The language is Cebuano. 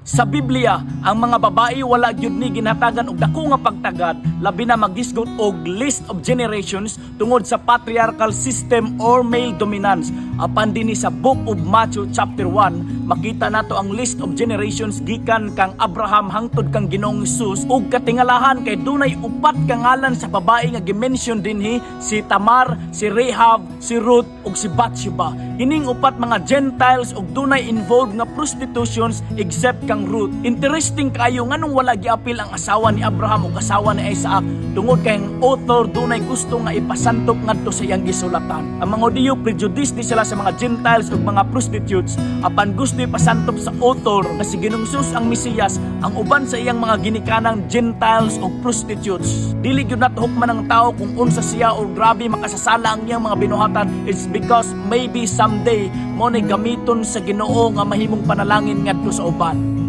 Sa Biblia, ang mga babae wala gyud ni ginhatagan og dako nga pagtagad, labi na maghisgot og list of generations tungod sa patriarchal system or male dominance. Apan dinhi sa Book of Matthew chapter 1, makita nato ang list of generations gikan kang Abraham hangtod kang Ginoong Hesus, ug katingalahan kay dunay upat ka ngalan sa babae nga gi-mention dinhi: si Tamar, si Rahab, si Ruth ug si Bathsheba. Kining upat mga Gentiles ug dunay involved nga prostitutions except kang Ruth. Interesting kayo nganong wala giapil ang asawa ni Abraham ug asawa ni Isaac, tungod kay ang author dunay gusto nga ipasantop ngadto sa iyang gisulatan. Ang mga Hudiyo, prejudice di sila sa mga Gentiles ug mga prostitutes, apan gusto ipasantop sa author nga si Ginoong Hesus ang Mesiyas, ang uban sa iyang mga ginikanang Gentiles ug prostitutes. Dili gyud nato hukman ang tao kung unsa siya o grabe makasasala ang iyang mga binuhatan. It's because maybe someday mo ni gamiton sa Ginoo nga mahimong panalangin ngadto sa uban.